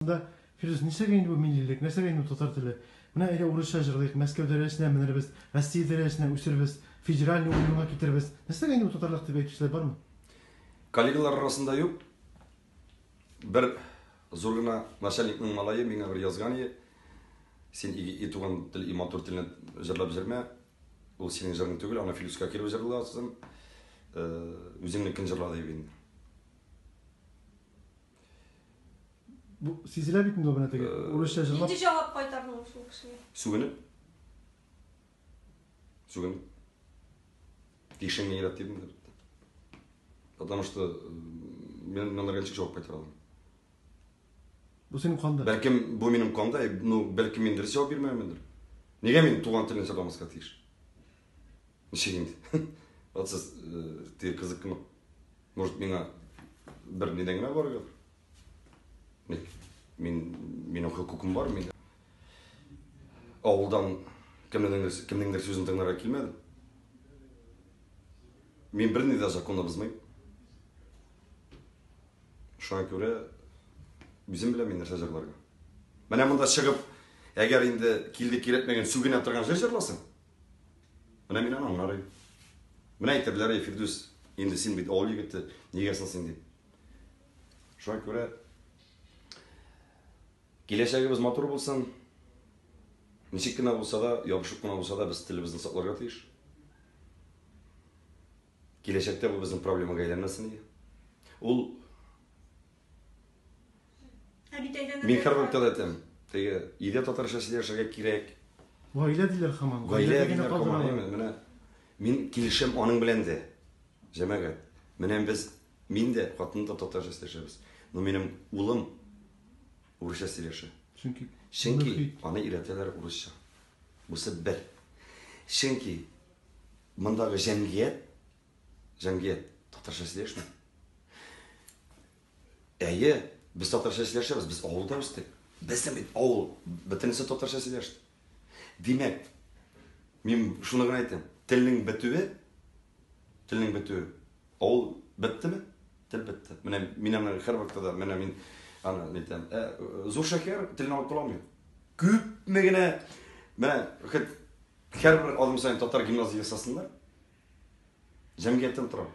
арасында, Фирдүс, нәрсәгә инде бу миллилек, нәрсәгә инде бу татар теле? Менә әйдә урысча җырлыйк, Мәскәү дәрәҗәсенә менербез, Россия дәрәҗәсенә үсербез, федеральный уровеньга китербез. Нәрсәгә инде бу татарлык дип әйтүчеләр бармы? Коллегалар арасында юк. Бер зур гына начальникның малае миңа бер язган ие. Син и, и туган тел, и матур телне җырлап җөрмә. Ул синең җырың түгел, аны Филүскә килеп җырласын. Үзеңнекен җырла дип инде. Бу сизелә бит инде менә теге урысча җырлап. Нинди җавап кайтардың шул кешегә? Сүгенеп. Сүгенеп. Тишеңне өйрәт дидем дә бетте. Потому что мин монарга ничек җавап кайтара алам? Бу синең канда. Бәлкем бу минем канда, ну бәлкем мин дөрес җавап бирмәгәнмендер. Нигә мин туган телне җырламаска тиеш? Ничек инде? Вот сез теге кызык кына. Может, миңа бер нидән генә барыргадыр? Ник? Мин минем хокукым бар, мин авылдан кемнеңдер кемнеңдер сүзен тыңларга килмәдем. Мин берни дә законны бозмыйм. Шуңа күрә үзем беләм мин нәрсә җырларга. Менә монда чыгып, әгәр инде килде кирәкмәгән сүгенә торган җыр җырласаң, менә мин аны аңлар идем. Менә әйтерләр, эй, Фирдүс, инде син бит авыл егете, нигә соң син дип. Шуңа күрә киләчәгебез матур булсын. Ничек кенә булса да, ябышып кына булса да, без телебезне сакларга тиеш. Киләчәктә бу безнең проблемага әйләнмәсен иде. Ул Ә бит әйләнә. Мин һәрвакытта да әйтәм, теге өйдә татарча сөйләшергә кирәк. Гаилә диләр һаман. Гаилә диләр һаман. Менә мин килешәм аның белән дә. Җәмәгать, менә без мин дә, хатыным да татарча сөйләшәбез. Но минем улым урысча сөйләшә. Чөнки Чөнки аны өйрәтәләр урысча. Бусы бер. Чөнки мондагы җәмгыять, җәмгыять татарча сөйләшми. Әйе, без татарча сөйләшәбез, без авылда үстек. Безнең бит авыл, бөтенесе татарча сөйләште. Димәк, мин шуны гына әйтәм, телнең бетүе, телнең бетүе, авыл беттеме? Тел бетте. Менә мин аны һәрвакытта да, менә мин аны әйтәм. Ә, зур шәһәр телне алып кала алмый. Күпме генә, менә хоть һәрбер адым саен татар гимназия ясасыннар, җәмгыятьтән тора.